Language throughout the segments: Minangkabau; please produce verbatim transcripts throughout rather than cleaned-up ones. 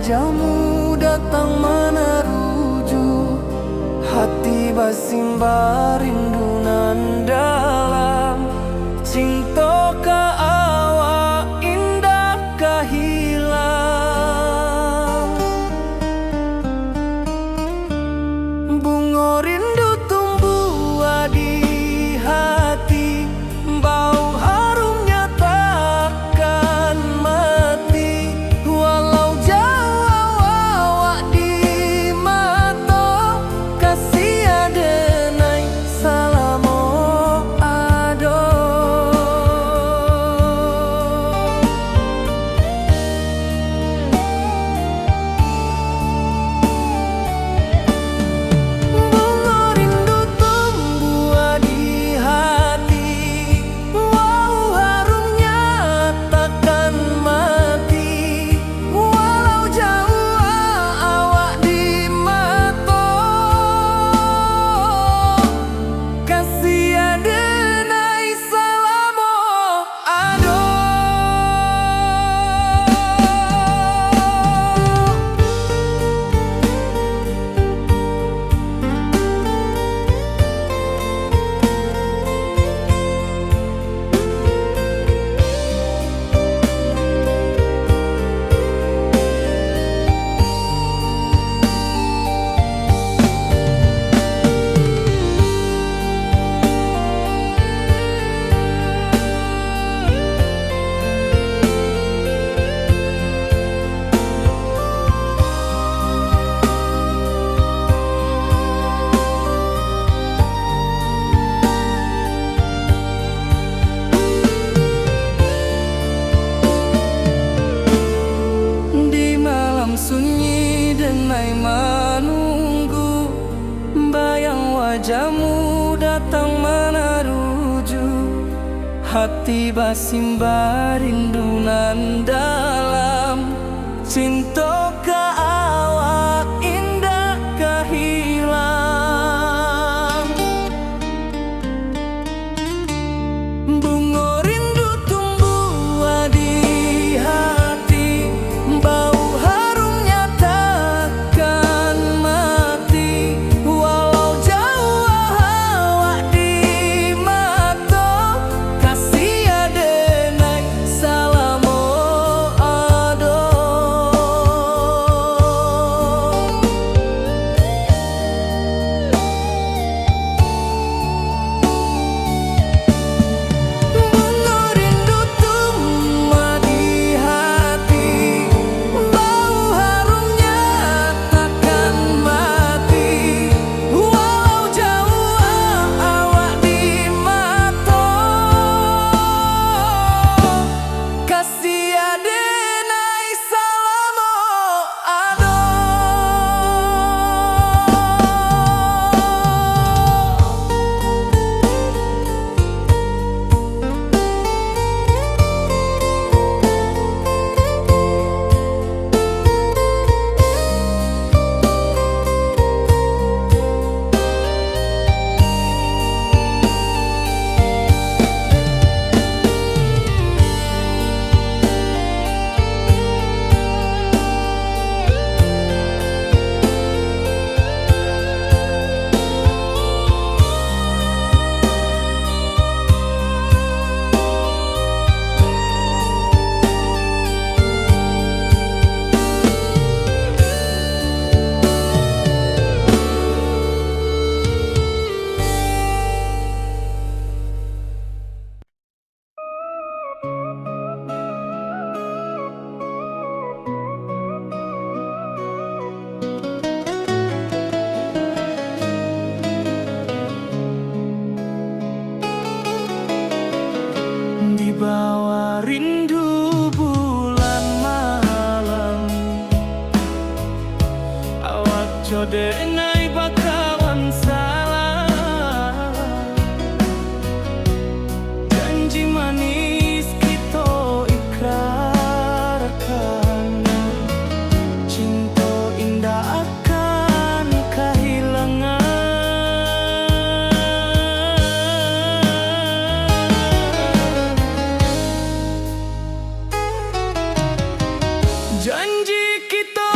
Jamu datang manaruju, hati basimba rindu nan dalam. Cinto ka awak indak ka hilang. Bungo rindu tumbuah di hati, bau harumnya takkan mati. Walau jauah awak di mato, kasih adenai salamo ado. Bungo rindu tumbuah di hati, bau harumnya takkan mati. Walau jauah awak di mato, kasih adenai salamo ado. Di malam sunyi denai manunggu, bayang wajahmu datang manaruju. Hati basimba rindu nan dalam, cinto ka awak indak ka hilang. Bungo rindu tumbuah di hati, bau harumnya takkan mati. Walau jauah awak di mato, kasih adenai salamo ado. Bungo rindu tumbuah di hati, bau harumnya takkan mati. Walau jauah awak di mato, kasih adenai salamo ado. Di bawah rindu bulan malam, awak jo denai bakawan salam. Janji manis kito ikrarkan, cinto indak akan kahilangan. Janji kito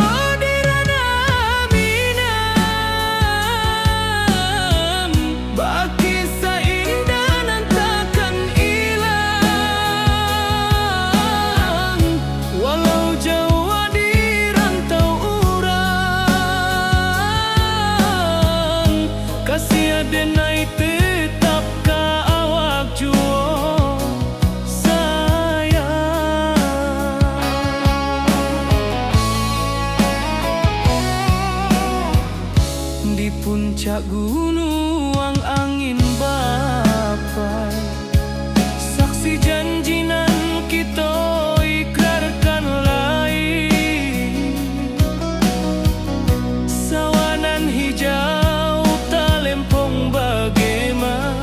Gunuang angin bapai, saksi janji nan kito ikrarkan lai. Sawah nan hijau talempong bagema,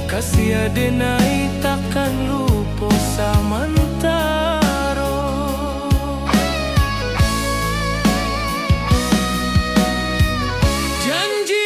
kasih adenai takkan lupo samantaro. Janji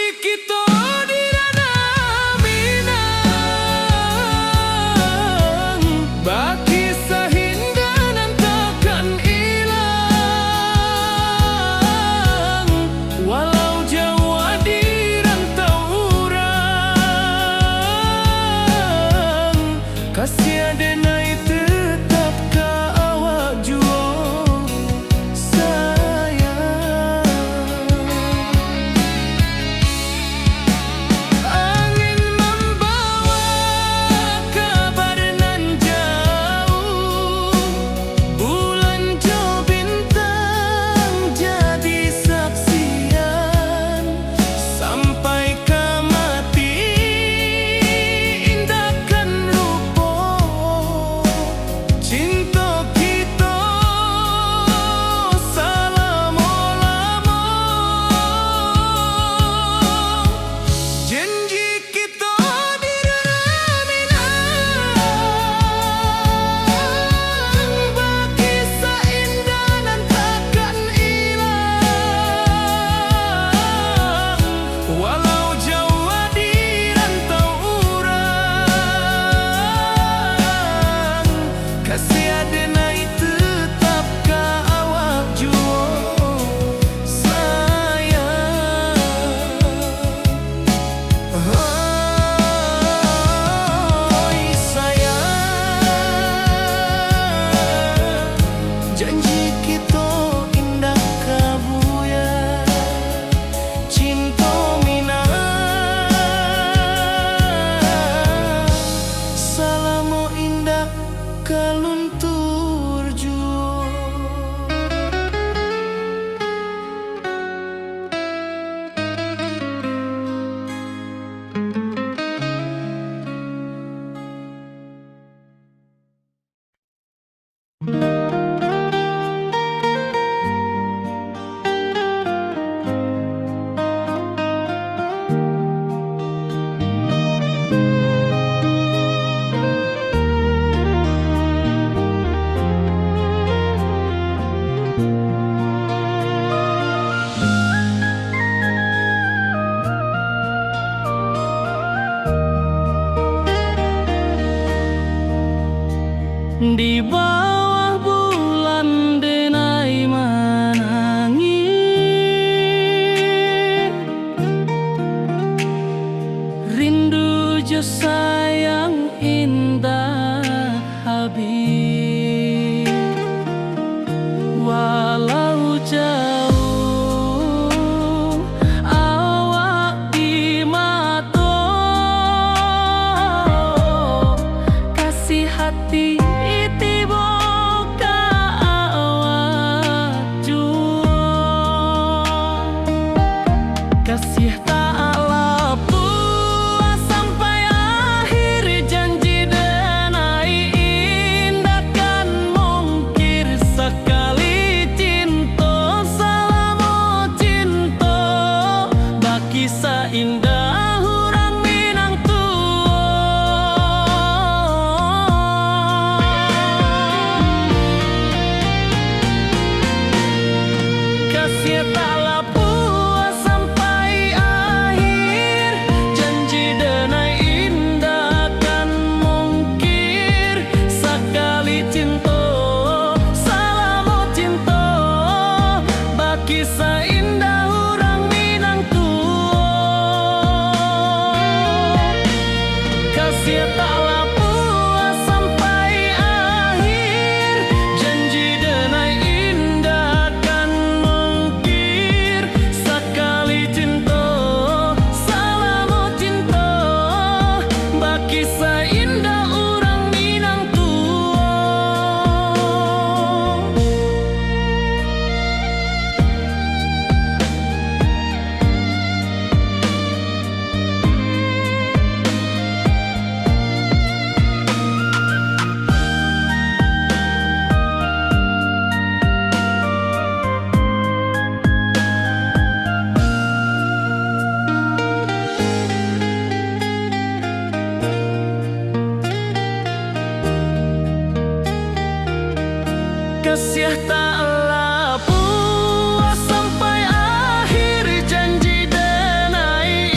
Kasiah tak lah puas sampai akhir, janji denai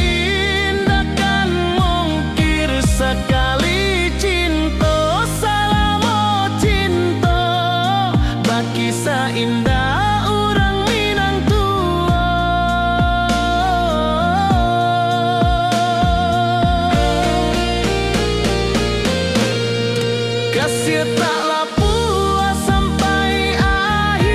indak kan mungkir, sakali cinto salamo cinto, bakisah indak urang Minang tuo. Kasiah tak lah puas sampai akhir.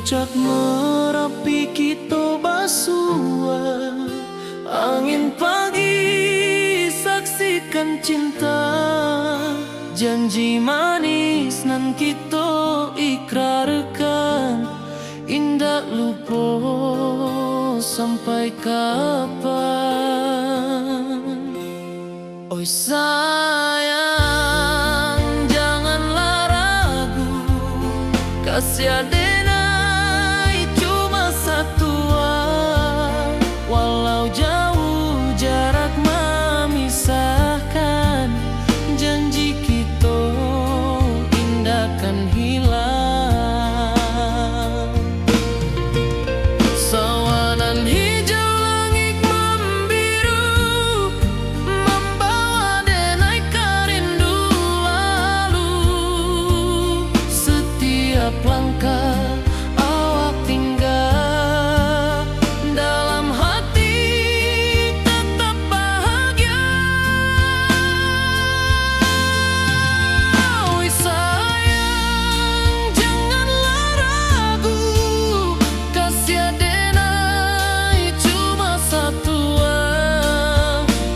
Puncak Marapi kito basuah, angin pagi saksikan cinta, janji manis nan kito ikrarkan, indak lupo sampai kapan. Oi sayang, janganlah ragu, kasih adenai cuma satua. Walau jauh jarak mamisahkan, janji kito indak kan hilang. Sawanan hijau langik mambiru, mambawa denai ka rindu lalu. Setiap langkah awak tingga, dalam hati tetap bahagia. Oi sayang, janganlah ragu, kasih adenai cuma satua.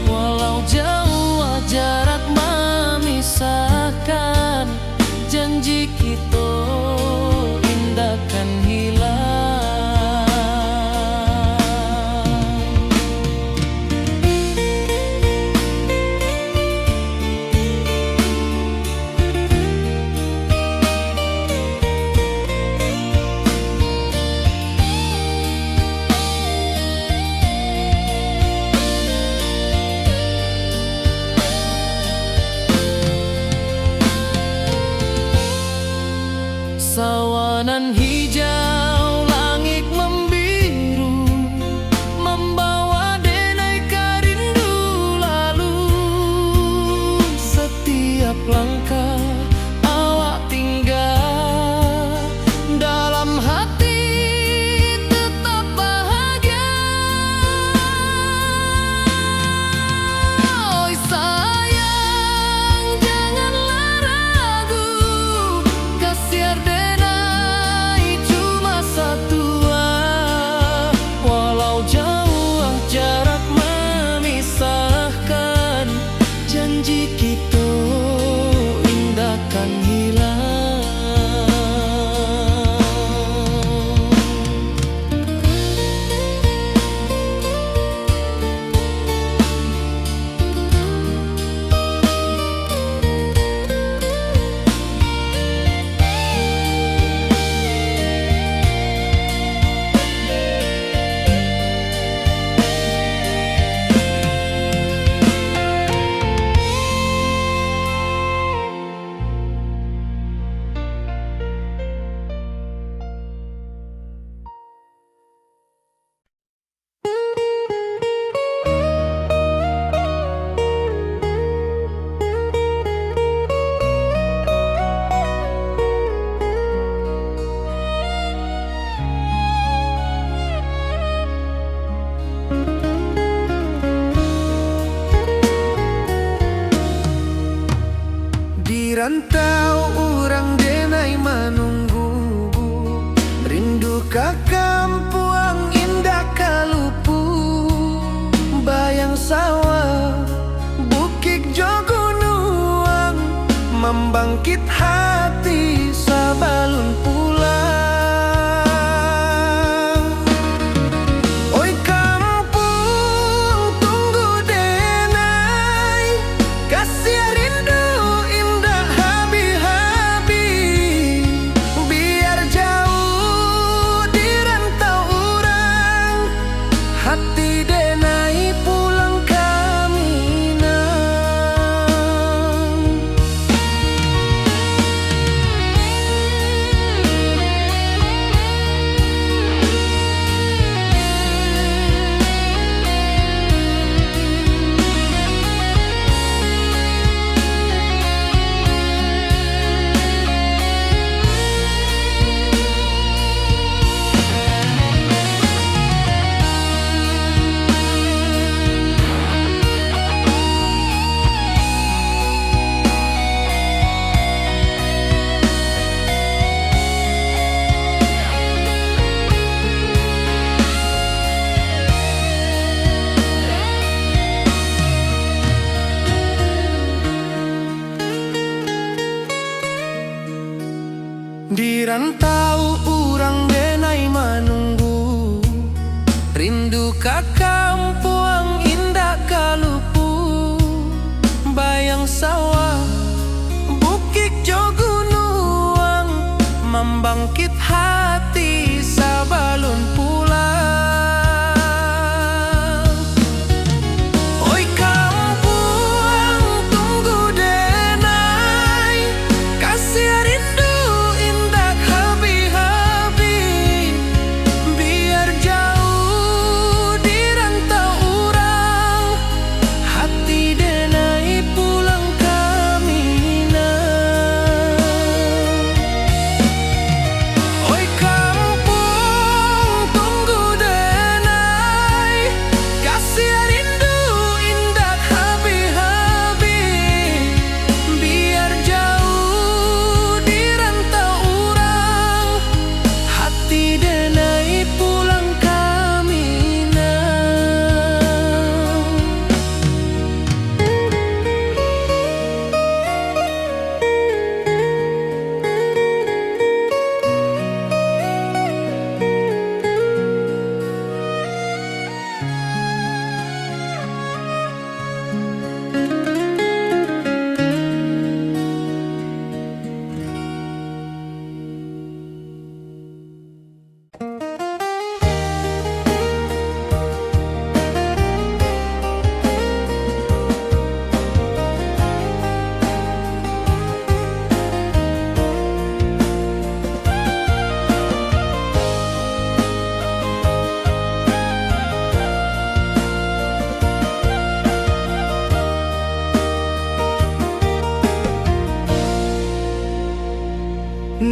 Walau jauh jarak mamisahkan, janji kito indak kan hilang. Sawanan hijau langik mambiru, mambawa denai ka rindu lalu. Setiap langkah awak tingga, dalam hati tetap bahagia. Oi sayang, janganlah ragu, kasih adenai cuma satua. Walau jauh jarak mamisahkan, janji kito indak kan hilang. Di rantau urang denai manunggu, rindu ka kampuang indak ka lupu. Bayang sawah, bukik jo gunuang, mambangkit hati sabalun pulang. Oi kampuang, tunggu denai, kasiah rindu indak habih-habih. Biar jauah di rantau urang, hati denai pulang ka Minang. Tahu urang denai manunggu, rindu ka kampuang indak ka lupu. Bayang sawah, bukik jo gunuang, mambangkit hati sabalun pulang. Oi kampuang, tunggu denai, kasiah rindu indak habih-habih. Biar jauh di rantau urang, hati denai pulang ka Minang. Oi kampuang, tunggu denai, kasiah rindu indak habih-habih. Biar jauh di rantau urang, hati denai pulang ka Minang.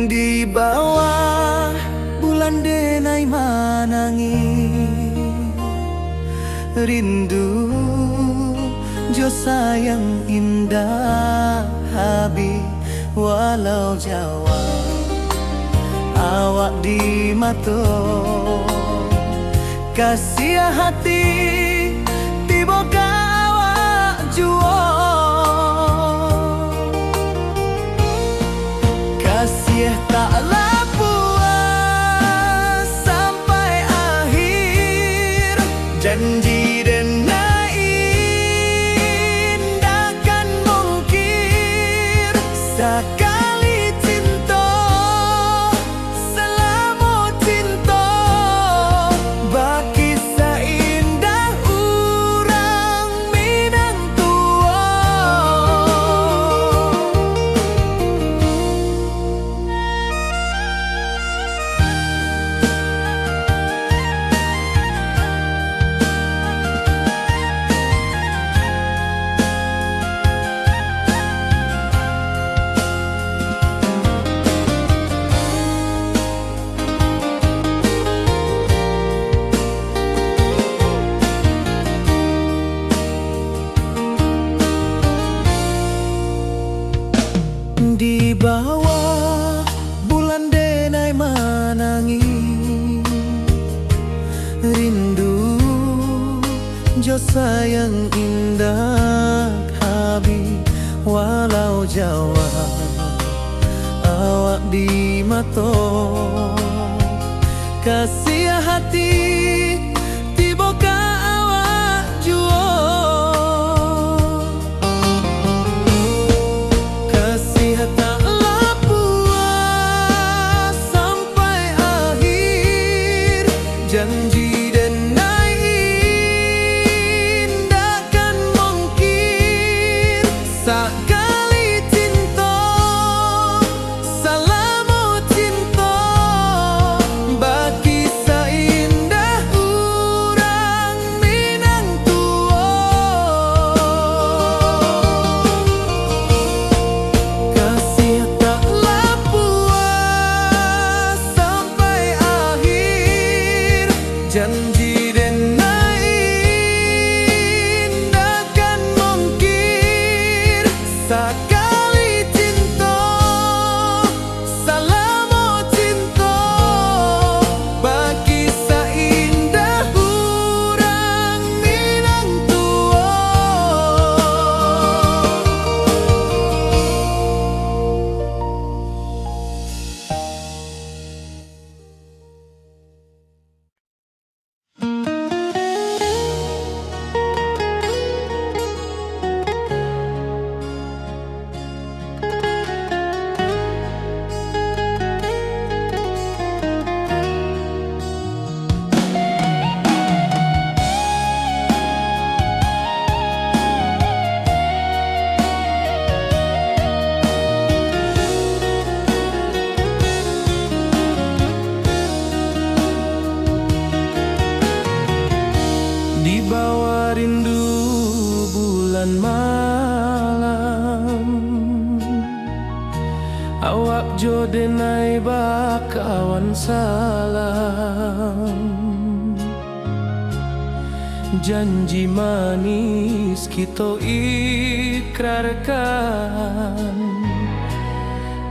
Di bawah bulan denai manangih, rindu jo sayang indak habih, walau jauah awak di mato. Kasiah hati tibo ka awak juo. Kasiah taklah puas sampai akhir. Janji denai indak kan mungkir. Sakali cinto, salamo cinto, bakisah indah urang Minang tuo. Di bawah bulan denai manangih, rindu jo sayang indak habih, walau jauah awak di mato. Kasiah hati tibo ka awak juo. Kasiah taklah puas sampai akhir. Janji denai indak kan mungkir. Sakali cinto, salamo cinto, bakisah indah Awak jo denai bakawan salam. Janji manis kito ikrarkan.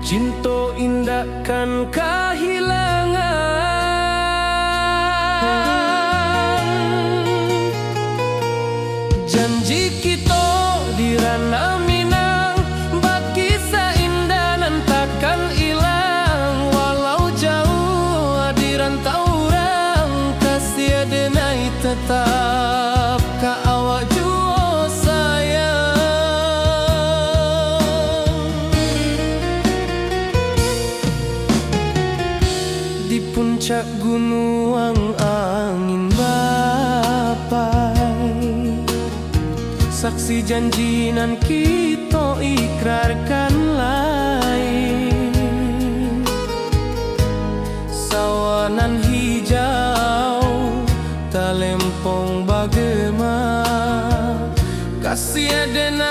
Cinto indak kan kahilangan. Janji kito di Ranah Minang, bakisah indah nan takkan ilang. Walau jauah di rantau urang, kasih denai tetap ka awak juo sayang. Di puncak gunuang angin bapai, saksi janji nan kito ikrarkan lai. Sawah nan hijau, talempong bagema, kasih denai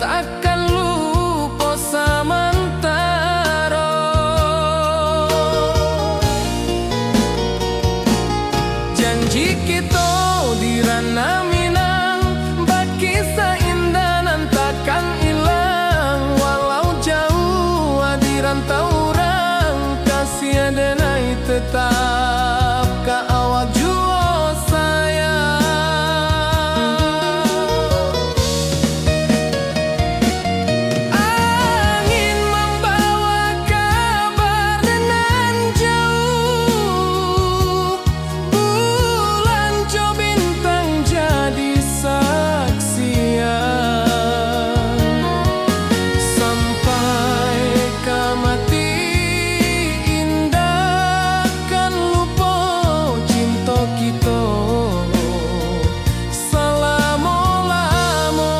takkan lupo samantaro. Janji kito di Ranah Minang, bakisah indah nan takkan ilang. Walau jauah di rantau urang, kasih denai tetap ka awak juo sayang. Angin mambawa kabar nan jauah, bulan jo bintang jadi saksian. Sampai ka mati indak kan lupo cinto kito salamo-lamo.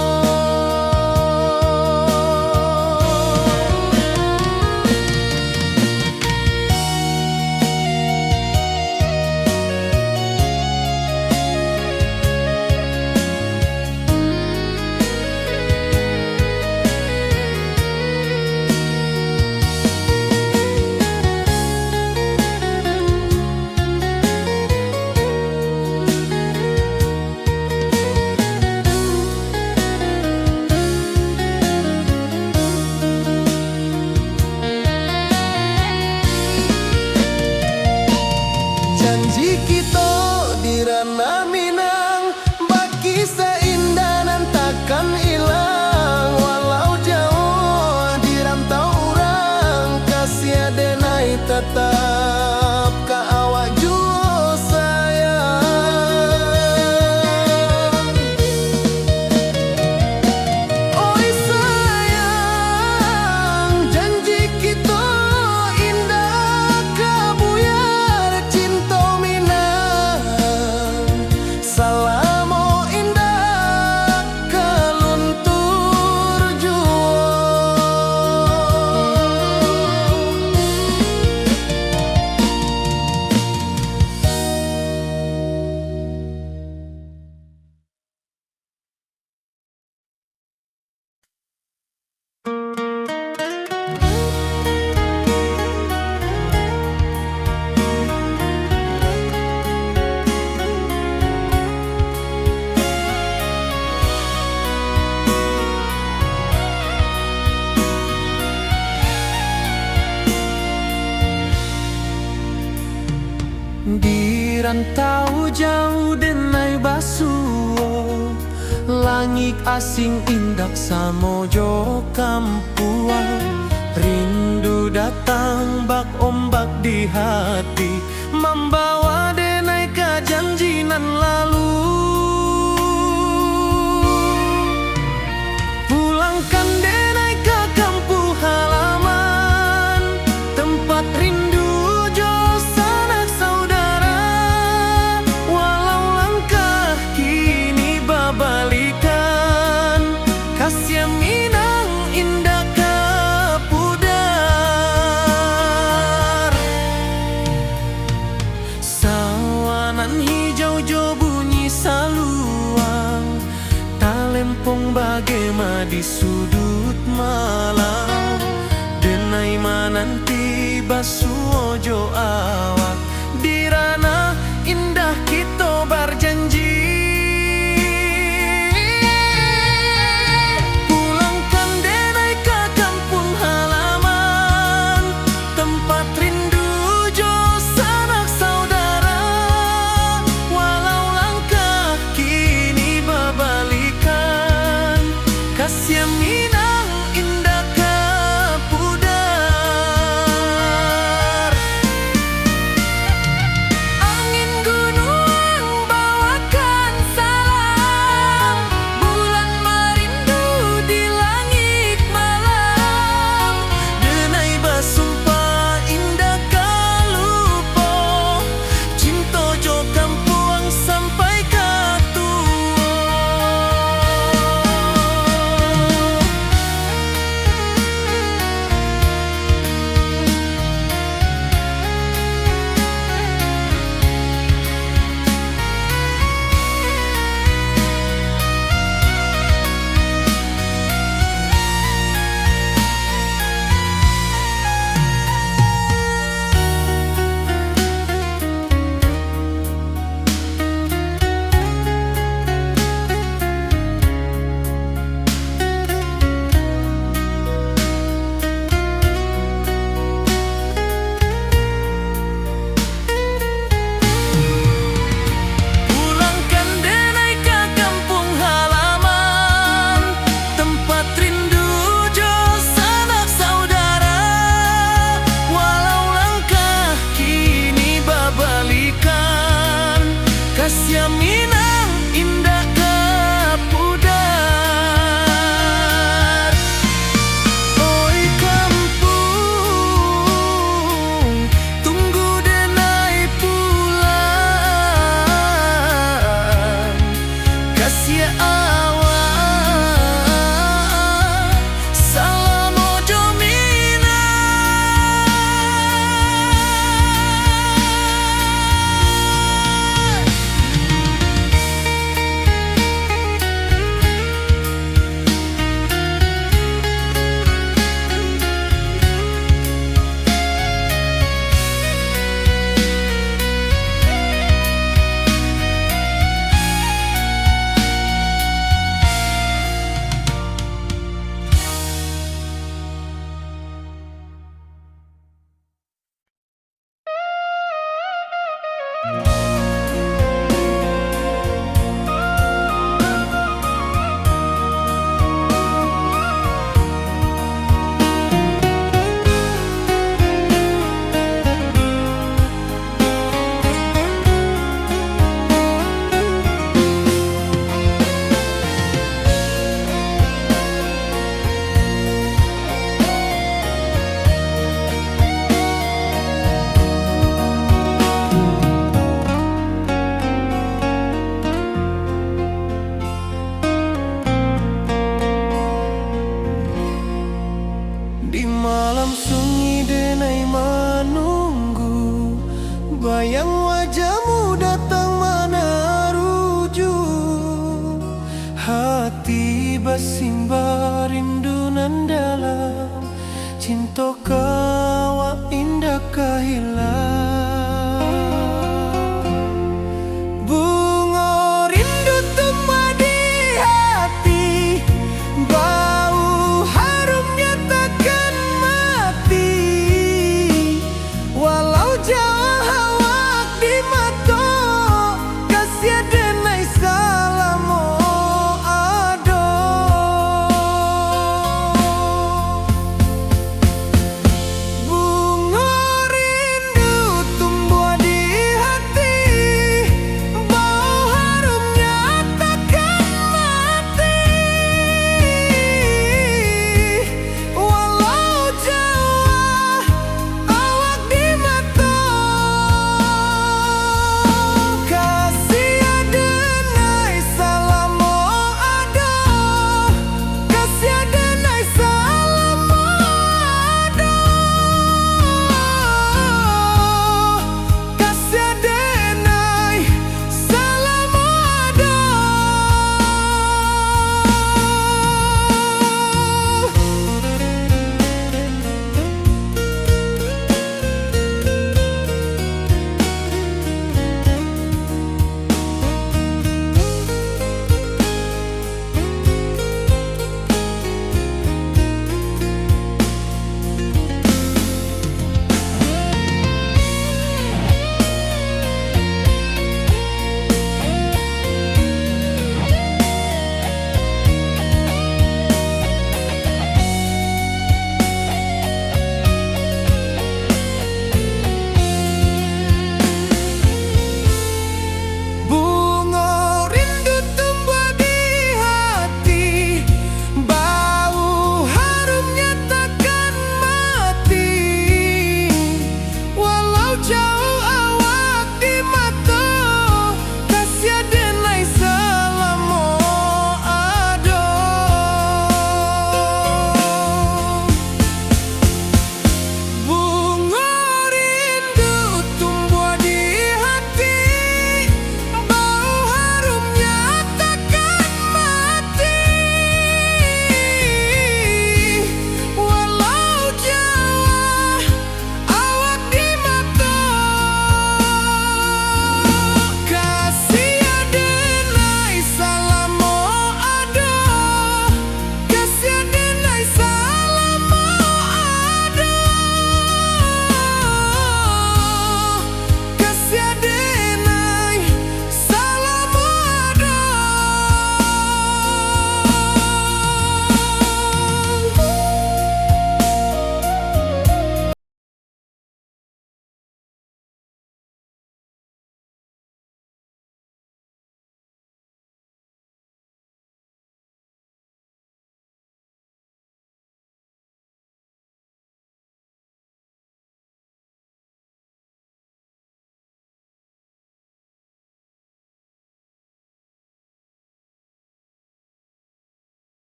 Janji kito di Ranah Minang, bakisah indah nan takkan ilang. Walau jauah di rantau urang, kasih denai tatap ka awak juo sayang. Oi sayang, janji kito indak ka buyar, cinto Minang salamo indak ka luntur juo. Di rantau jauah denai basuo, langik asing indak samo jo kampuang. Rindu datang bak ombak di hati, mambawa denai ka janji nan lalu. Pulangkan denai ka kampuang halaman, tempat rindu jo sanak saudara. Walau langkah kini babalikan, kasih Minang indak ka pudar. Sawah nan hijau jo bunyi Di sudut malam, denai mananti basuo jo awak. Di ranah indah kito barjanji, pulangkan denai ka kampuang halaman, tempat rindu jo sanak saudara. Walau langkah kini babalikan, kasiah Minang indak ka pudar. Angin gunuang bawakan salam, bulan marindu di langik malam. Denai basumpah indak ka lupo, cinto jo kampuang sampai ka tuo. Pulangkan denai ka kampuang halaman, tempat rindu jo sanak saudara. Walau langkah kini babalikan, kasiah Minang indak ka pudar. Oi kampuang, tunggu denai pulang. Kasiah awak salamo jo Minang. Di malam sunyi denai manunggu, bayang wajahmu datang manaruju. Hati basimba rindu nan dalam, cinto ka awak indak ka hilang. Bungo rindu tumbuah di hati, bau harumnya takkan mati. Walau jauah awak di mato, kasiah denai salamo ado.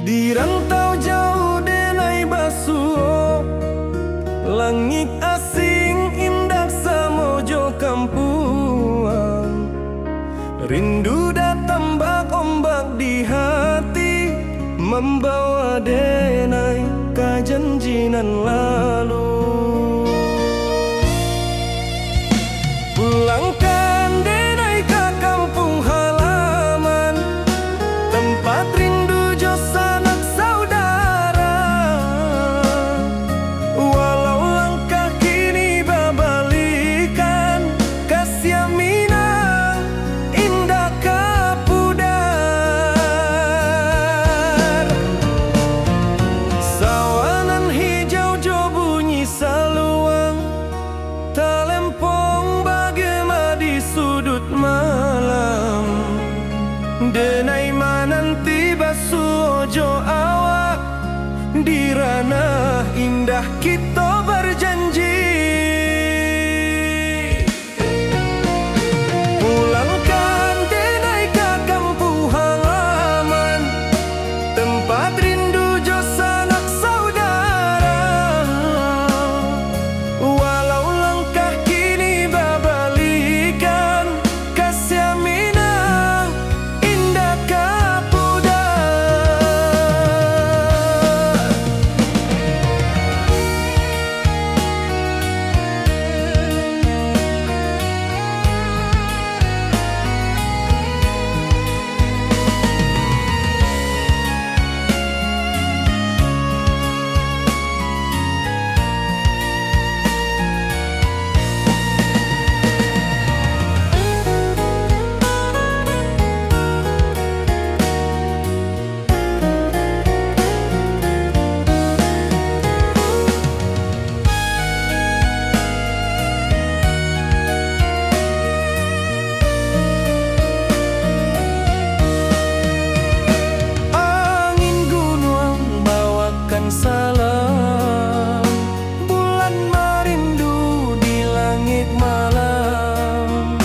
Di rantau jauah denai basuo, langik asing indak samo jo kampuang. Rindu datang bak ombak di hati, mambawa denai ka janji nan lalu. Pulangkan denai ka kampuang halaman, tempat rindu jo sanak saudara. Walau langkah kini babalikan, kasiah Minang indak ka pudar. Sawah nan hijau jo bunyi saluang, talempong bagema di suduik malam. Denai mananti basuo jo awak, di ranah indah kito bajanji. Pulangkan denai ka kampuang halaman, tempat rindu jo sanak saudara. Walau langkah kini babalikan, kasiah Minang indak ka pudar. Angin gunuang bawakan salam, bulan marindu di langik malam.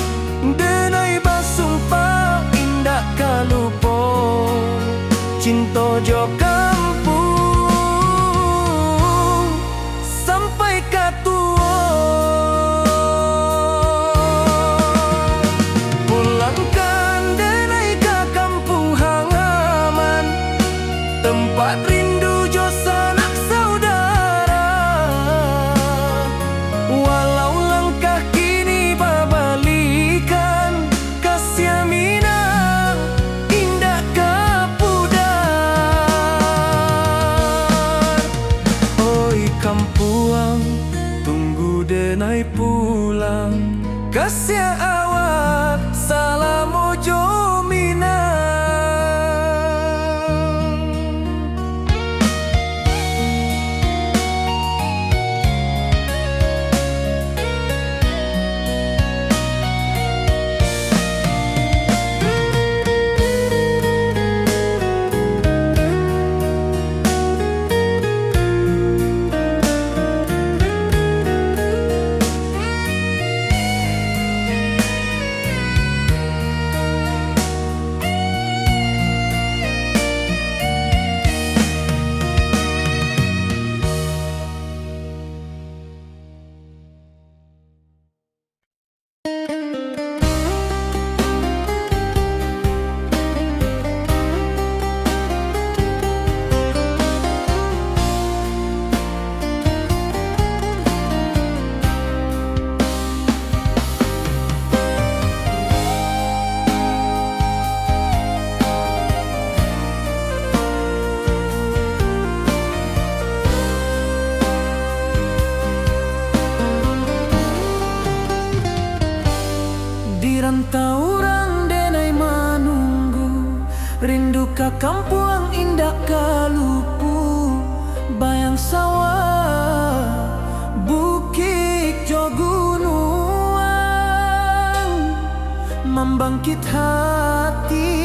Denai basumpah indak ka lupo, cinto jo kampuang sampai ka tuo. Pulangkan denai ka kampuang halaman, tempat rindu jo sanak saudara. Walau langkah kini babalikan, kasiah Minang indak ka pudar. Oi kampuang, tunggu denai pulang. Kasiah awak, salamo jo Minang. Di rantau urang denai manunggu, rindu ka kampuang indak ka lupo, bayang sawah, bukik jo gunuang, mambangkik hati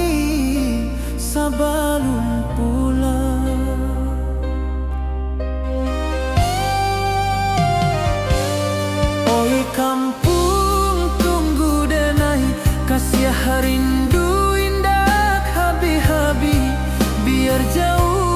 sabalun pulang. Oi kampuang, tunggu denai, kasiah rindu indak habih-habih, biar jauah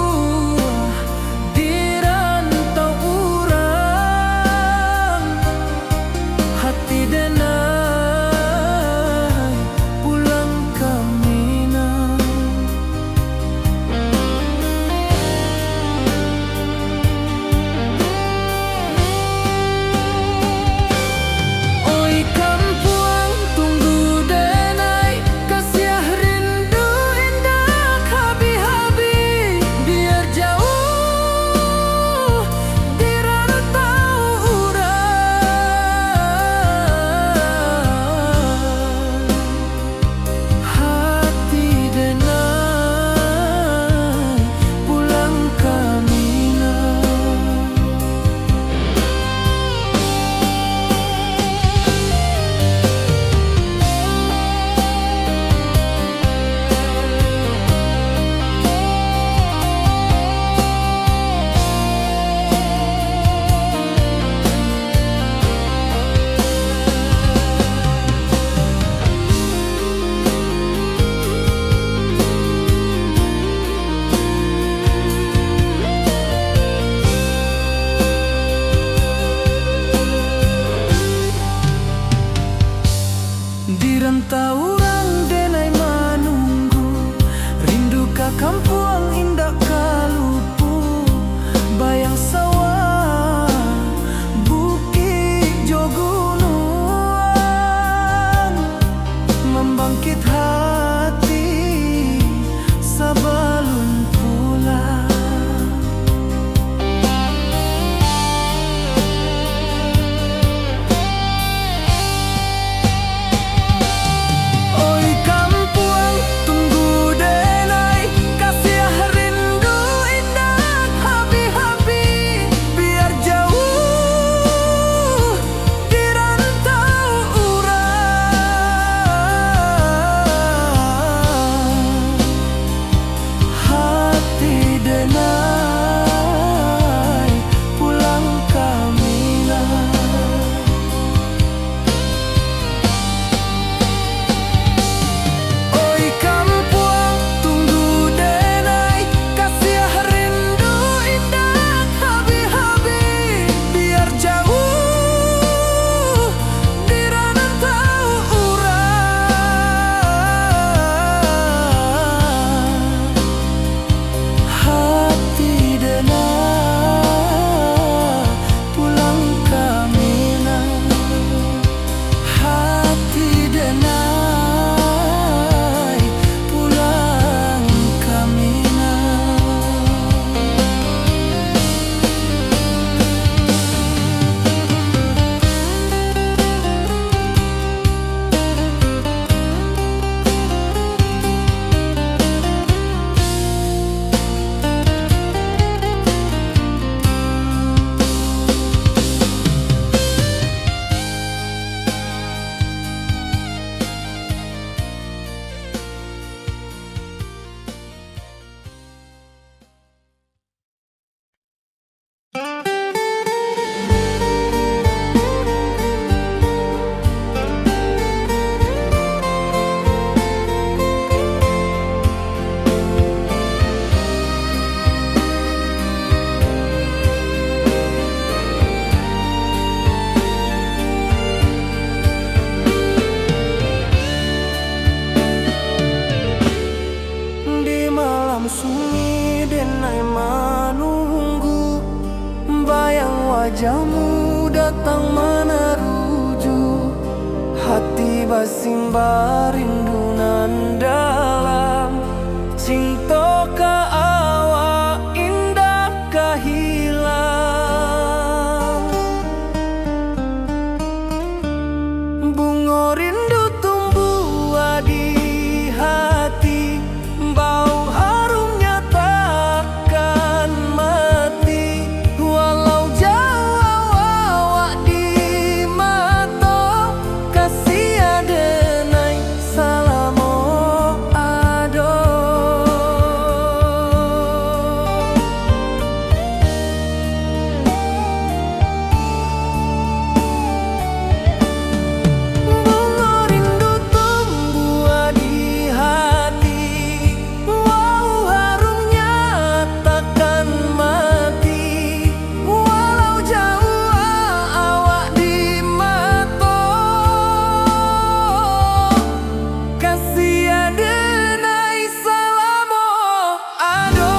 Kampuang indak ka lupo, bayang sawah, bukik jo gunuang, mambangkik hati sabalun pulang. Oi kampuang, tunggu denai, kasiah rindu indak habih-habih, biar jauah di rantau urang. Hati denai pulang ka Minang. Oi kampuang, tunggu denai, kasiah rindu indak habih-habih, biar jauah di rantau urang. Hati denai pulang ka Minang. Hati denai pulang ka Minang. Di malam sunyi denai manunggu, bayang wajahmu datang manaruju. Hati basimba rindu nan dalam, cinto ka awak indak ka hilang. Bungo rindu tumbuah di hati, bau harumnya takkan mati. Walau jauah awak di mato, kasiah denai salamo ado. Bungo rindu tumbuah di hati, bau harumnya takkan mati. Walau jauah awak di mato, kasiah denai salamo ado.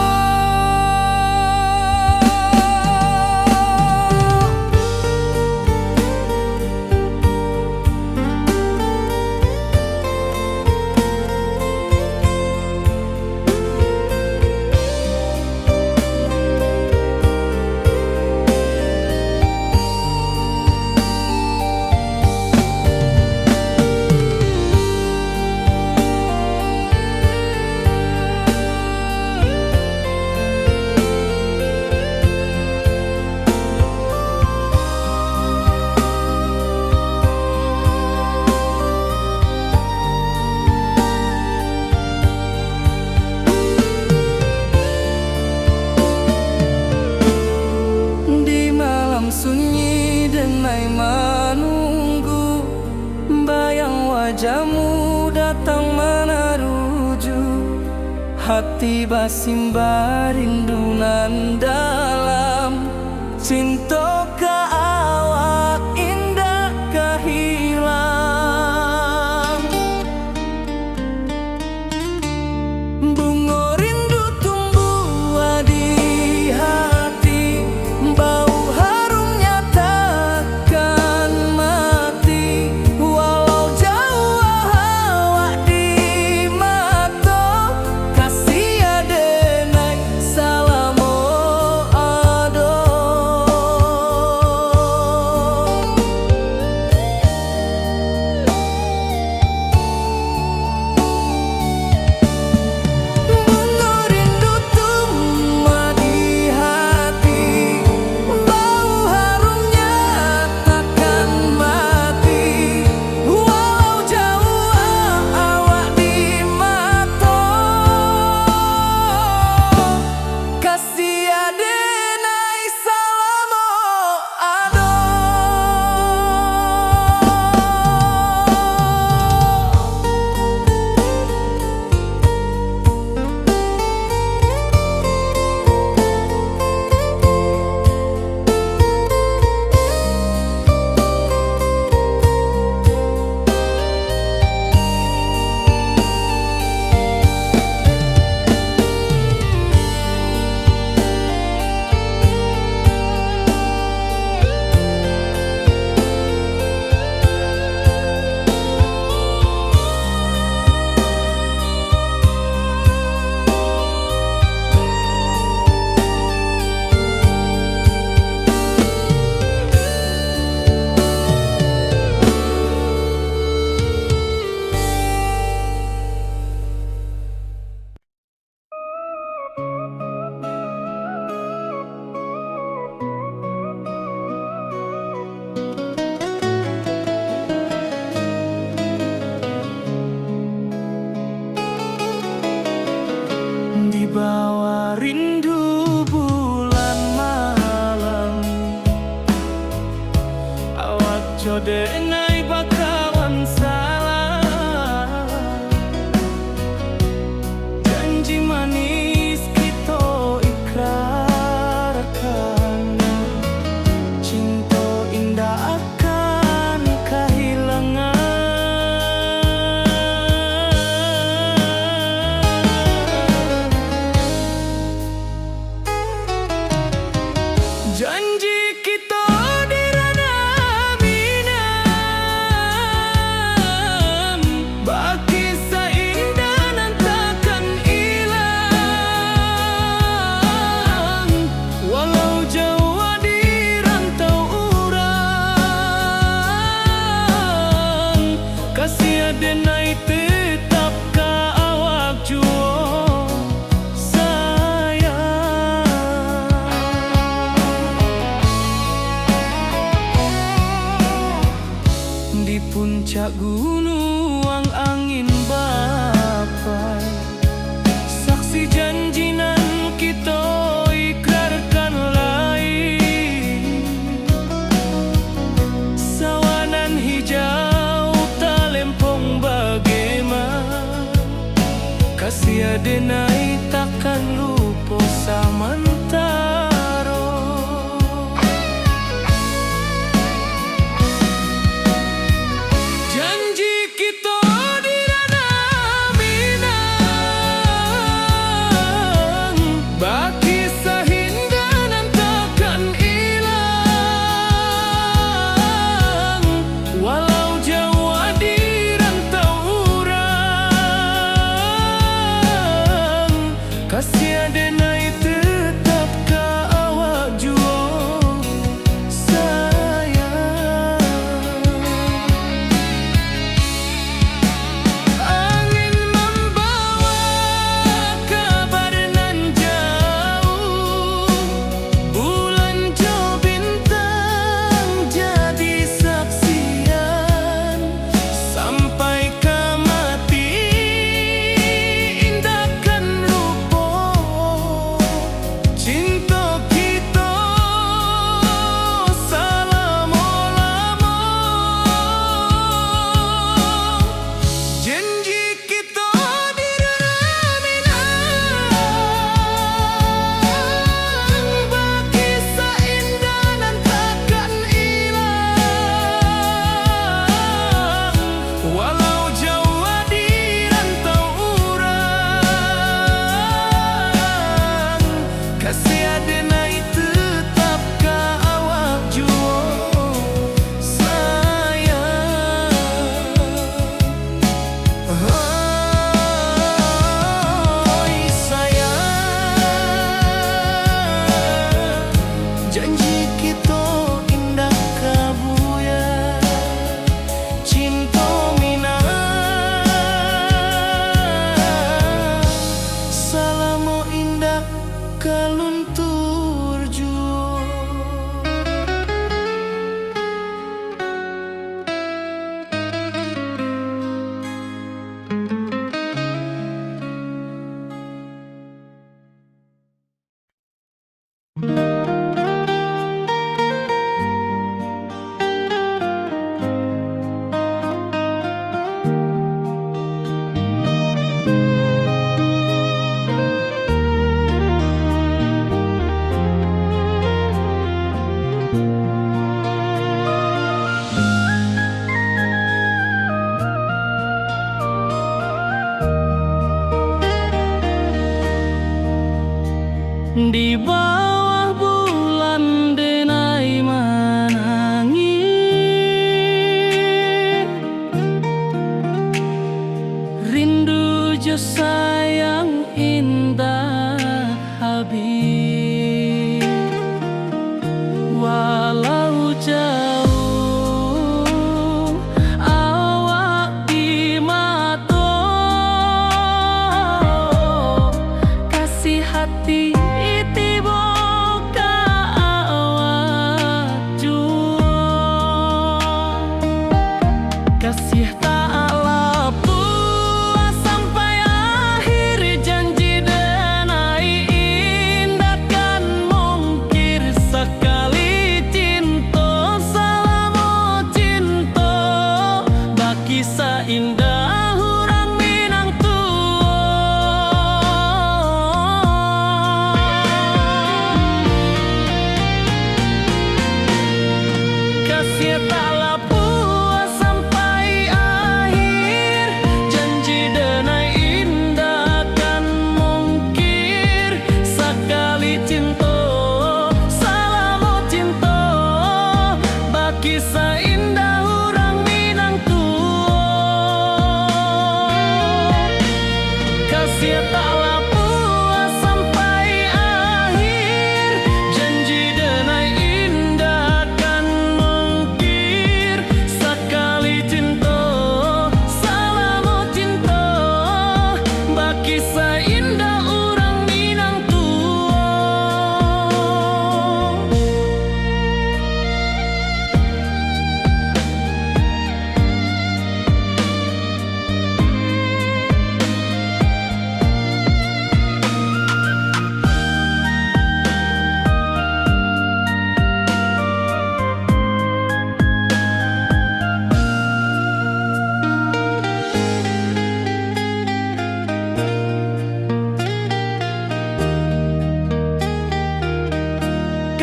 Di malam sunyi denai manunggu, bayang wajahmu datang manaruju. Hati basimba rindu nan dalam, cinto ka awak indak ka hilang. Bungo rindu Bawa rindu bulan malam, awak jo denai bakawan salam. Janji manis kito ikrarkan, cinto indak akan kahilangan. Janji kito di Ranah Minang, bakisah indah nan takkan ilang. Walau jauah di rantau urang, kasih denai tetap ka awak juo sayang. Di puncak gunuang angin bapai, saksi janji nan kito ikrarkan lai. Sawah nan hijau talempong bagema, kasih denai takkan lupo samantaro. Janji kito di Ranah Minang, bakisah indah nan takkan ilang. Walau jauah di rantau urang, kasih denai tetap ka awak juo sayang. Angin mambawa kabar nan jauah, bulan jo bintang jadi saksian. Sampai ka mati indak kan lupo, cinto kito salamo-lamo. Janji kito di Ranah Minang, bakisah indah nan takkan ilang. Walau jauah di rantau urang, kasih denai tetap ka awak juo sayang. Oi sayang, janji kito indak ka buyar. Cinto Minang salamo indak ka luntur juo. Di bawah bulan denai manangih, rindu jo sayang indak habih. Walau jauah awak di mato, kasih hati tibo ka awak juo. Kasih tak lapuah sampai akhir, janji denai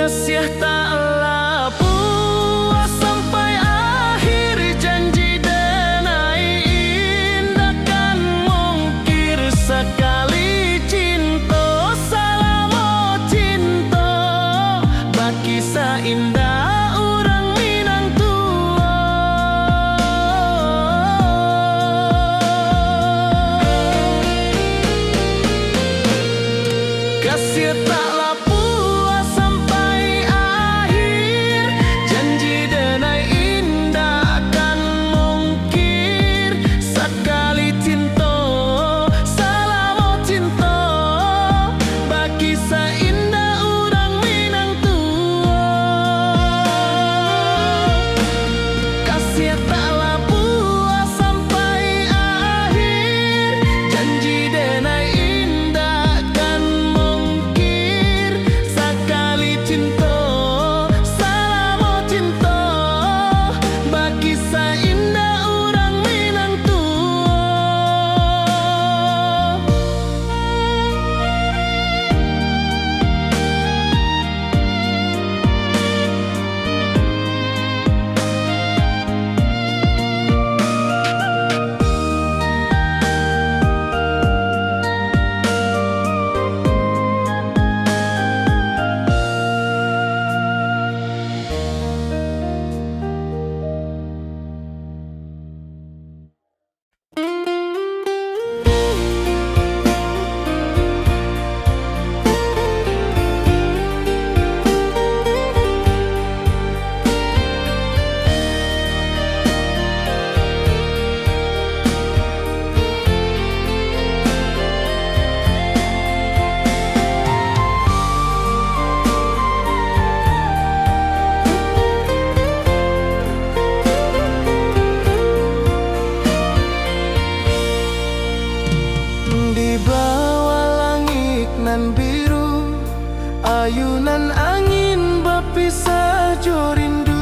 Kasiah tak lah puas sampai akhir, janji denai indak kan mungkir, sakali cinto, salamo cinto, bakisah indak urang Minang tuo. Kasiah tak lah puas sampai akhir, janji denai indak kan mungkir, sakali cinto, salamo cinto, bakisah indak urang Minang tuo. Kasiah tak lah puas sampai akhir, janji denai indak kan mungkir, sakali cinto, salamo cinto, bakisah indak urang Minang tuo. Di bawah langik nan biru, ayunan angin bapisah jo rindu.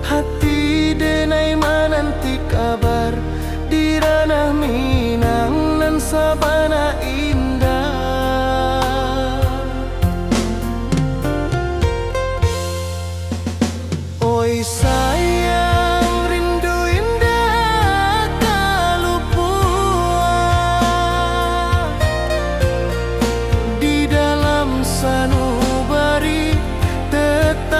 Hati denai mananti kabar di ranah Minang nan sabana indah. Oi sayang, rindu indak ka lupuak. Di dalam sanubari tetap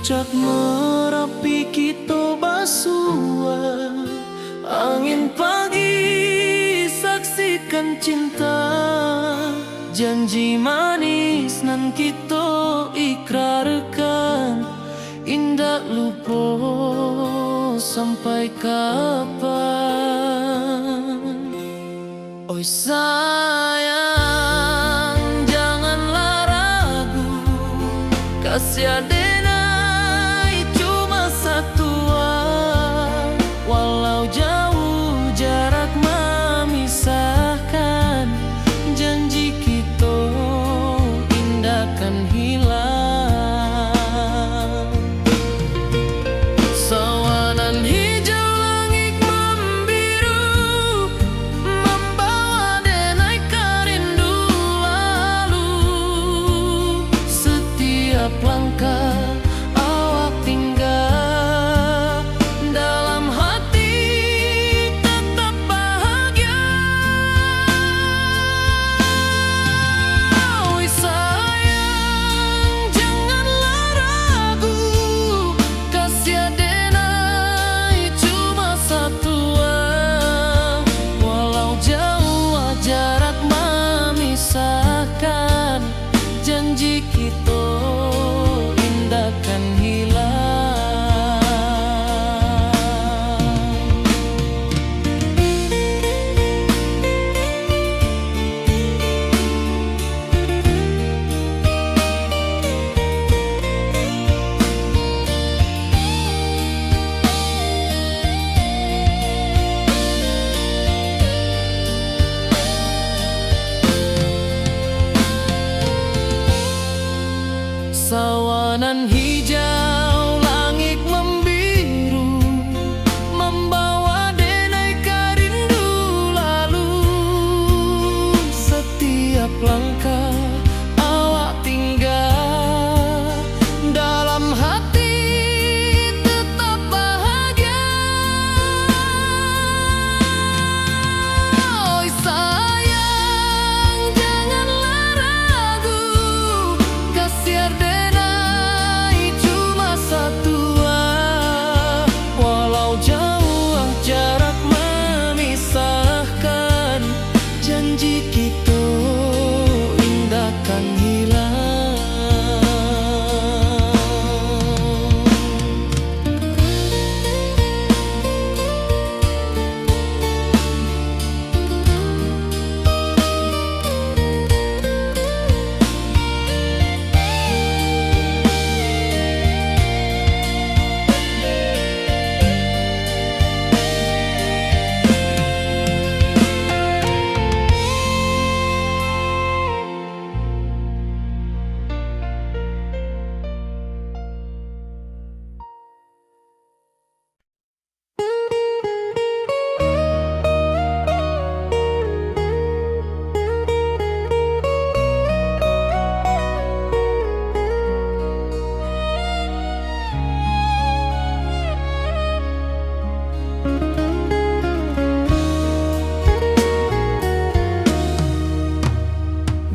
Puncak Marapi kito basua, angin pagi saksikan cinta, janji manis nan kito ikrarkan, indak lupo sampai kapan. Oi sayang, janganlah ragu, kasih adenai cuma satua. Walau jauh jarak mamisahkan, janji kito indak kan hilang. Sawanan hijau langik mambiru, mambawa denai ka rindu lalu. Setiap langkah awak tingga, dalam hati tetap bahagia. Oi sayang, janganlah ragu, kasih adenai cuma satua. Walau jauh jarak mamisahkan, janji kito indak kan hilang. Sawanan hijau langik mambiru, mambawa denai ka rindu lalu. Setiap langkah awak tingga, dalam hati tetap bahagia. Oi sayang, janganlah ragu, kasih adenai cuma satua. Walau jauh jarak mamisahkan, janji kito indak kan hilang.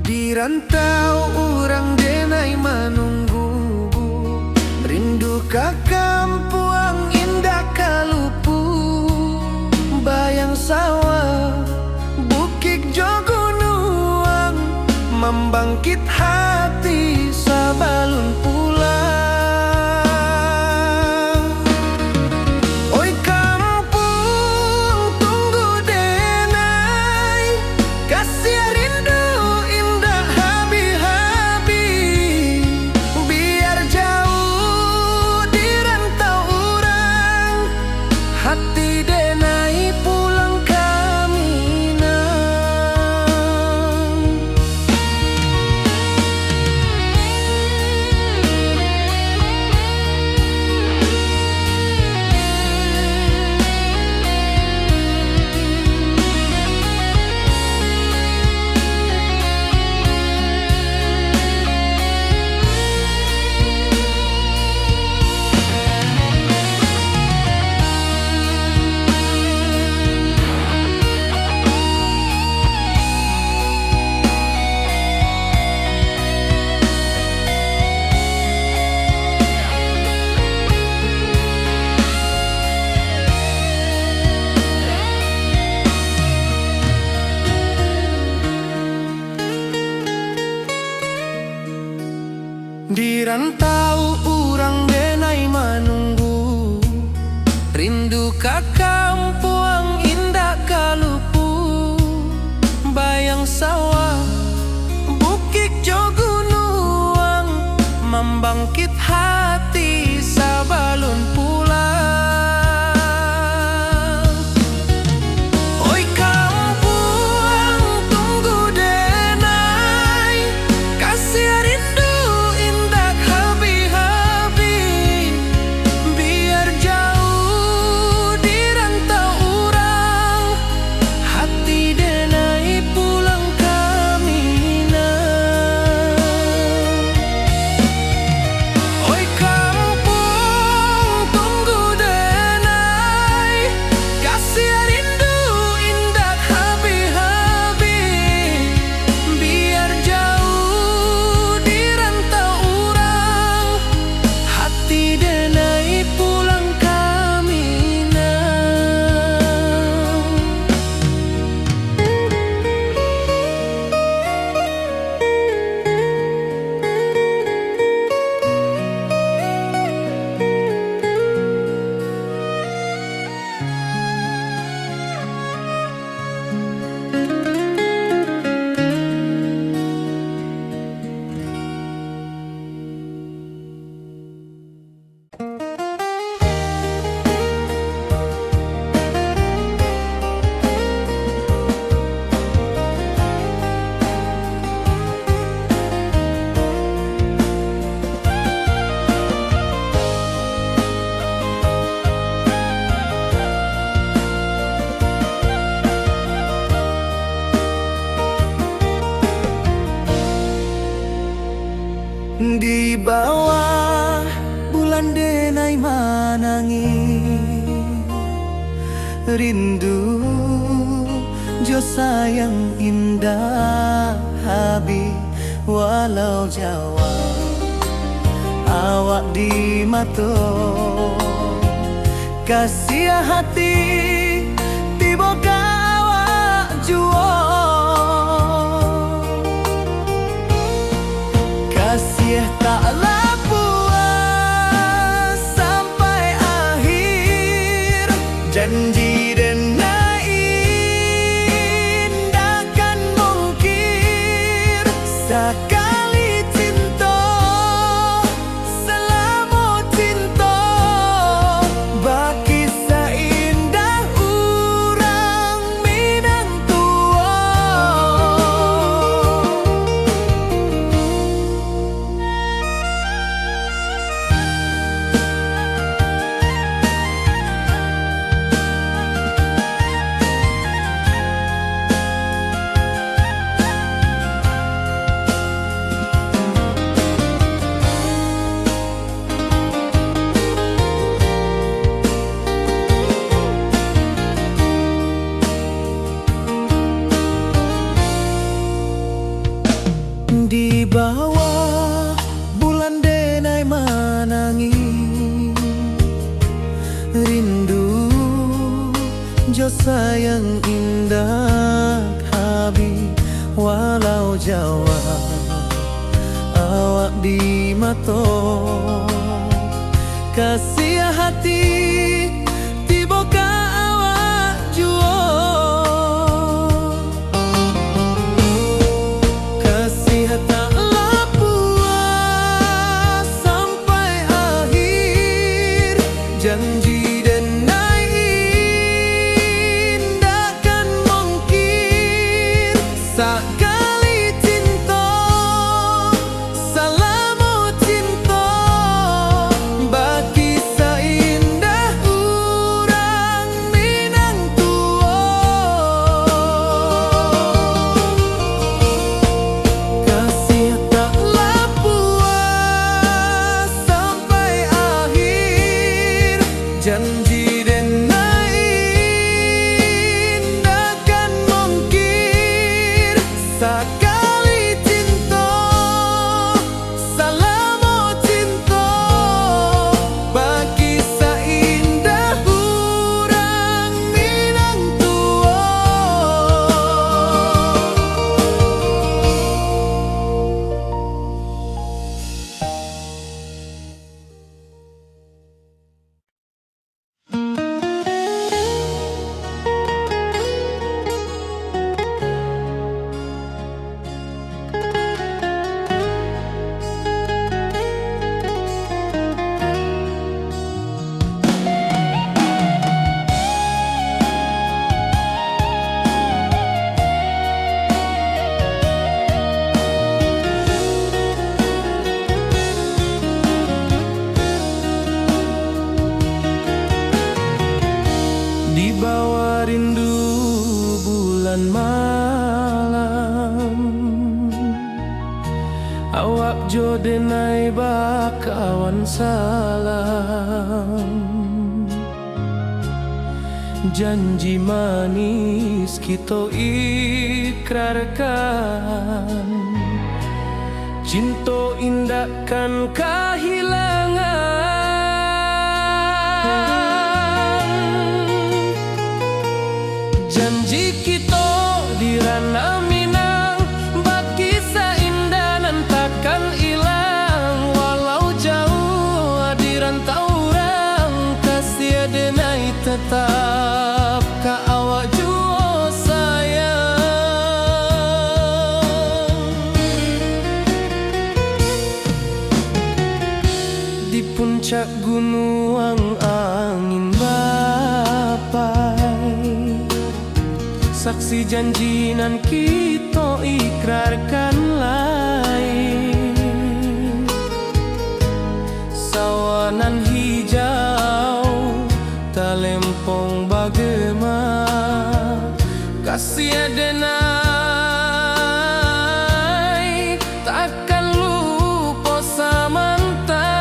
Di rantau urang denai manunggu, rindu ka kampuang indak ka lupu. Bayang sawah, bukik jo gunuang, mambangkit hati sabalun pulang. Oi kampuang, tunggu denai, kasiah rindu indak habih-habih. Biar jauah di rantau urang, hati denai pulang ka Minang. Di rantau urang denai manunggu, rindu ka kampuang indak ka lupu. Bayang sawah, bukik jo gunuang, mambangkit hati sabalun pulang. Oi kampuang, tunggu denai, kasiah rindu indak habih-habih. Biar jauah di rantau urang, hati denai pulang ka Minang. Oi kampuang, tunggu denai, kasiah rindu indak habih-habih. Biar jauah di rantau urang, hati denai pulang ka Minang. Di bawah bulan denai manangih, rindu jo sayang indak habih, walau jauah awak di mato. Kasiah hati tibo ka awak juo. Kasiah taklah puas sampai akhir. Janji denai indak kan mungkir. Sakali cinto, salamo cinto, bakisah indah urang Minang tuo. Di bawah bulan denai manangih, rindu jo sayang indak habih, walau jauah awak di mato. Kasiah hati tibo ka awak juo. Kasiah taklah puas sampai akhir. Janji denai indak kan mungkir. Sakali cinto, salamo cinto, bakisah indah jo denai bakawan salam. Janji manis kito ikrarkan, cinto indak kan kahilangan. Janji kito di Ranah Minang, bakisah indah nan takkan ilang. Walau jauah di rantau urang, kasih denai tetap ka awak juo sayang. Di puncak gunuang angin bapai, saksi janji nan kito ikrarkan lai. Sawah nan hijau talempong bagema, kasih denai takkan lupo samantaro.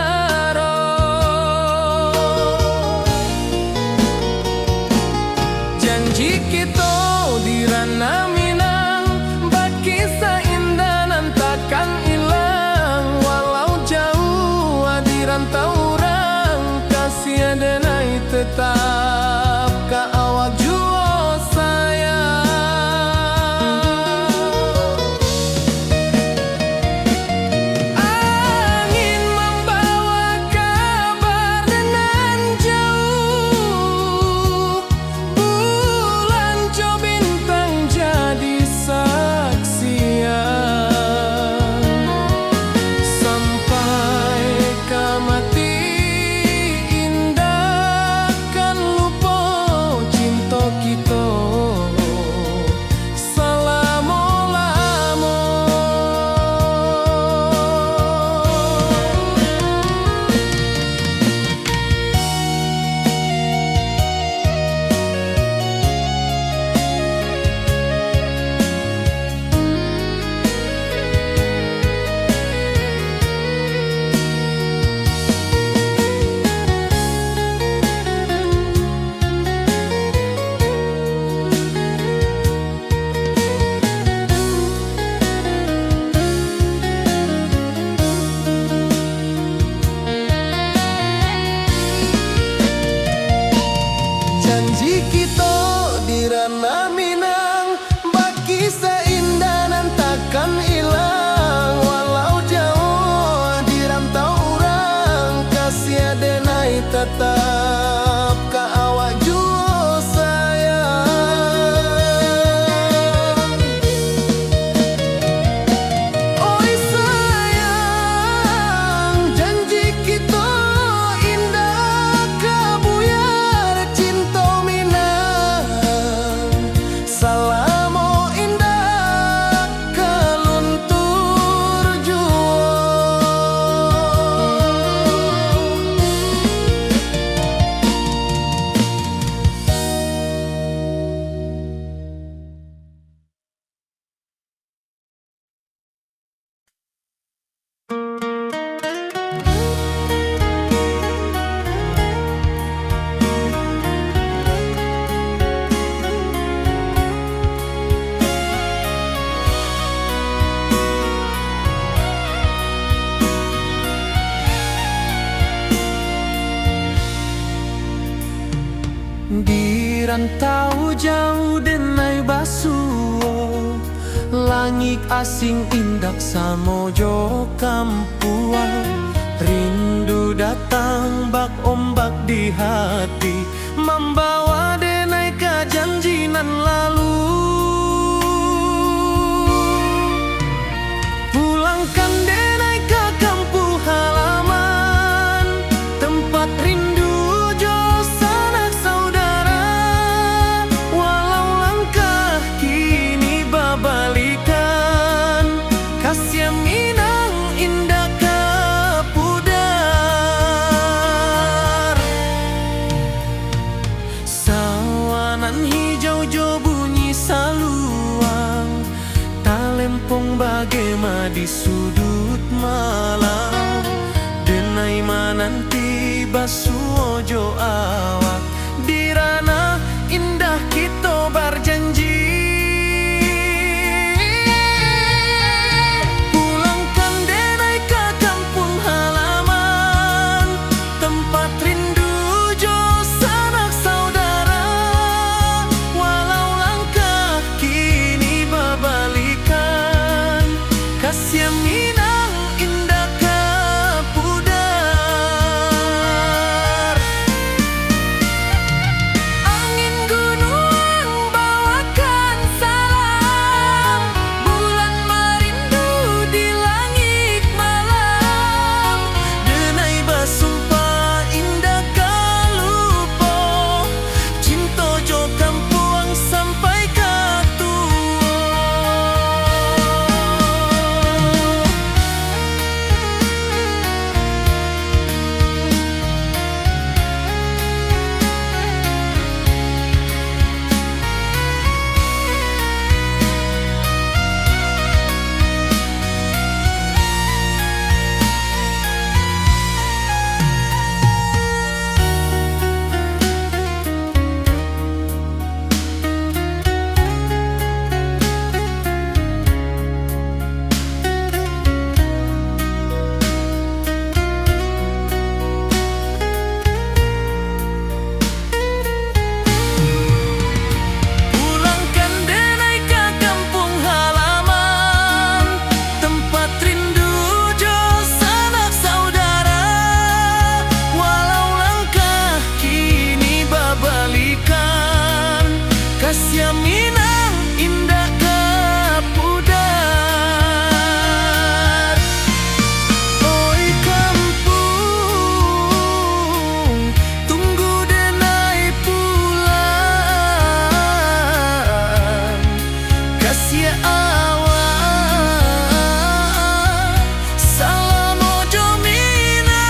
Janji kito di Ranah Minang, bakisah indah nan takkan ilang. Walau jauah di rantau urang, kasih denai tetap ka awak juo sayang. Angin mambawa kabar nan jauah, bulan jo bintang jadi saksian. Sampai ka mati indak kan lupo cinto kito salamo-lamo. Janji kito di Ranah Minang, bakisah indah nan takkan ilang. Walau jauah di rantau urang, kasih denai tatap ka awak juo sayang. Oi sayang, janji kito indak ka buyar, cinto Minang salamo indak ka luntur juo. Di rantau jauah denai basuo, langik asing indak samo jo kampuang. Rindu datang bak ombak di hati, mambawa denai ka janji nan lalu. Pulangkan denai ka kampuang halaman, tempat rindu jo sanak saudara. Walau langkah kini babalikan, kasih Minang indak ka pudar. Sawah nan hijau jo bunyi saluang, talempong bagema di suduik malam, denai mananti basuo jo awak di ranah indah kito barjanji. Pulangkan denai ka kampuang halaman, tempat rindu jo sanak saudara, walau langkah kini babalikan, kasiah Minang indak ka pudar. Angin gunuang bawakan salam, bulan marindu di langik malam, denai basumpah indak ka lupo, cinto jo kampuang sampai ka tuo. Pulangkan denai ka kampuang halaman, tempat rindu jo sanak saudara, walau langkah kini babalikan, kasiah Minang indak ka pudar. Oi kampuang, tunggu denai pulang, kasiah awak salamo jo Minang.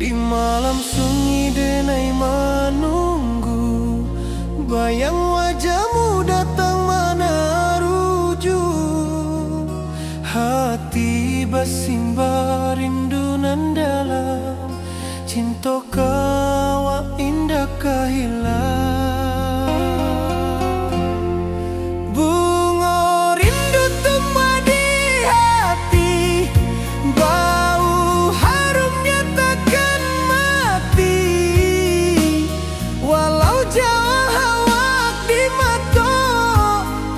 Di malam sunyi denai manunggu, bayang wajahmu datang manaruju. Hati basimba rindu nan dalam, cinto ka awak indak ka hilang. Bungo rindu tumbuah di hati, bau harumnya takkan mati. Walau jauah awak di mato,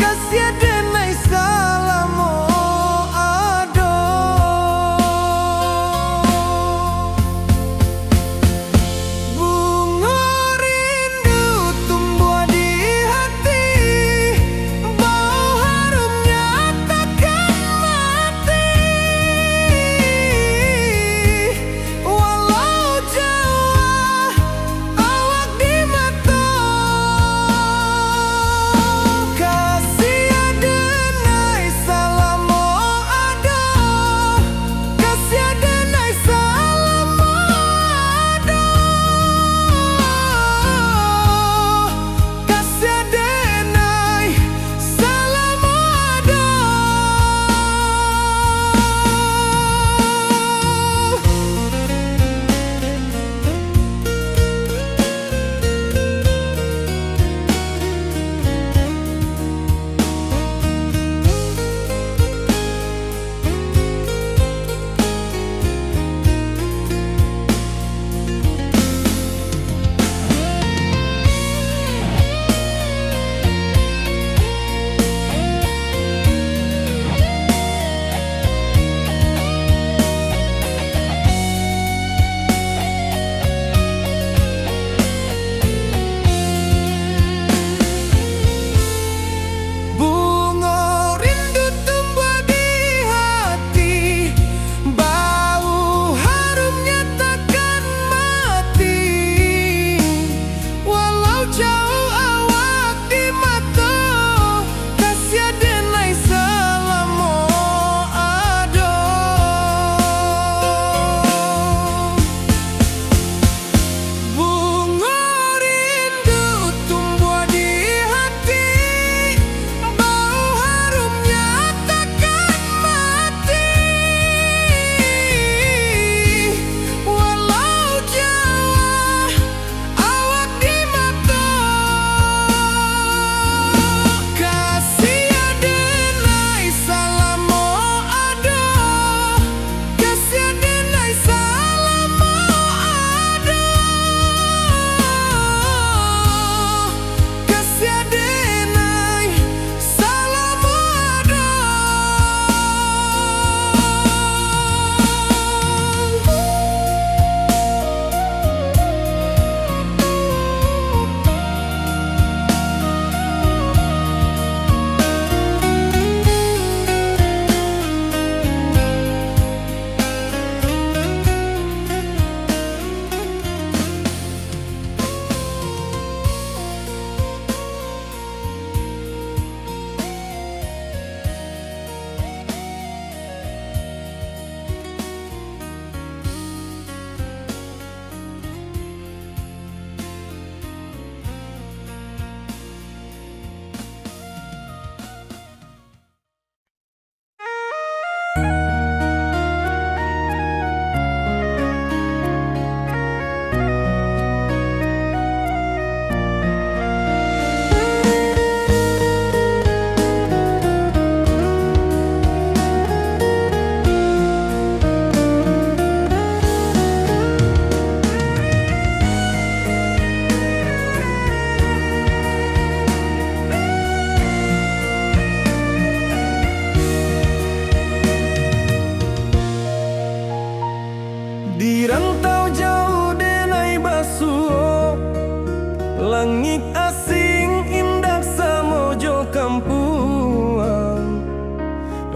kasiah denai salamo ado. Bungo rindu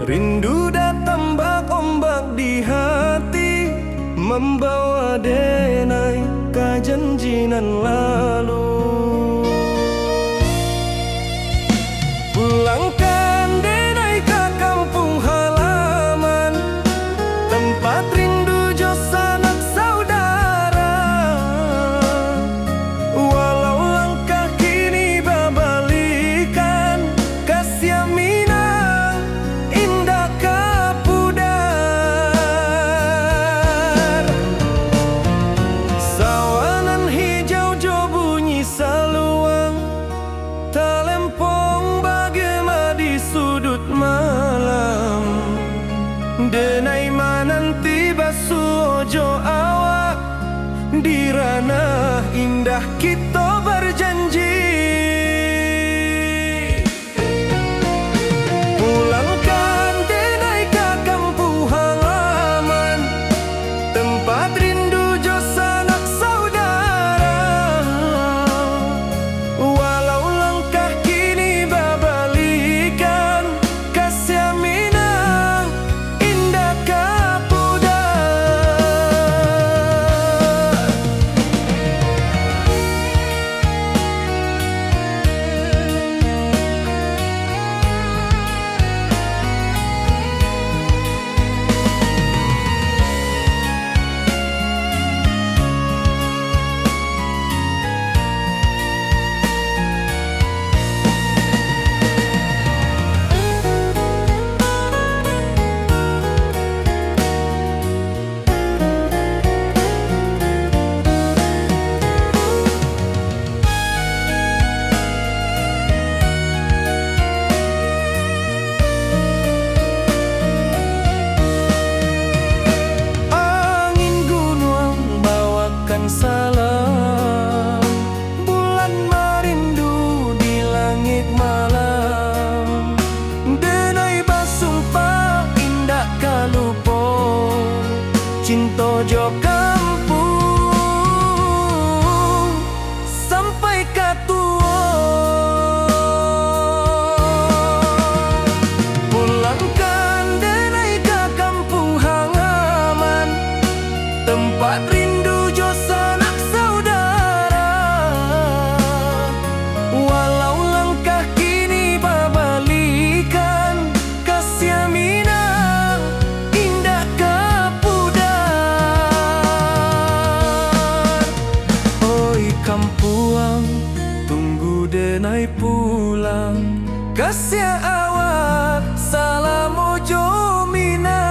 Rindu datang bak ombak di hati, mambawa denai ka janji nan lalu. Pulangkan denai ka kampuang halaman, tempat rindu jo sanak saudara. Walau langkah kini babalikan, kasiah Minang indak ka pudar. Sawah nan hijau jo bunyi saluang, talempong bagema di suduik malam. Denai mananti basuo jo awak, di ranah indah kito bajanji. Pulangkan denai ka kampuang halaman, tempat rindu jo sanak saudara. Walau langkah kini babalikan, kasiah Minang indak ka pudar. Angin gunuang bawakan salam, bulan marindu di langik malam. Denai basumpah indak ka lupo, cinto jo kampuang sampai ka tuo. Pulangkan denai ka kampuang halaman, tempat rindu jo sanak saudara. Walau langkah kini babalikan, kasiah Minang indak ka pudar. Oi kampuang, tunggu denai pulang. Kasiah awak, salamo jo Minang.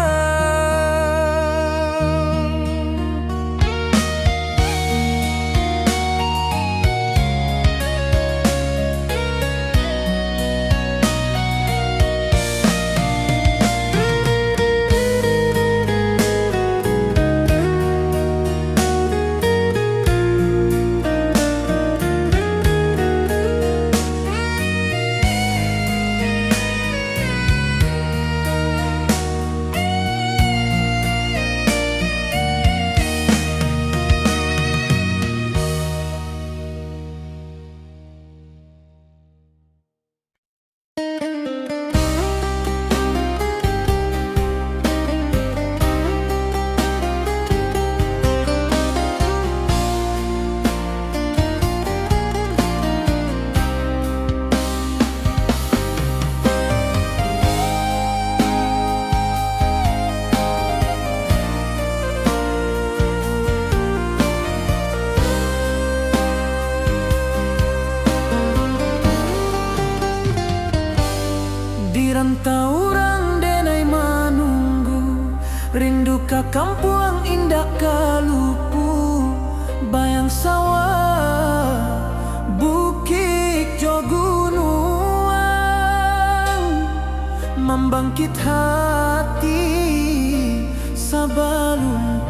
Di rantau urang denai manunggu, rindu ka kampuang indak ka lupo. Bayang sawah, bukik jo gunuang, mambangkik hati sabalun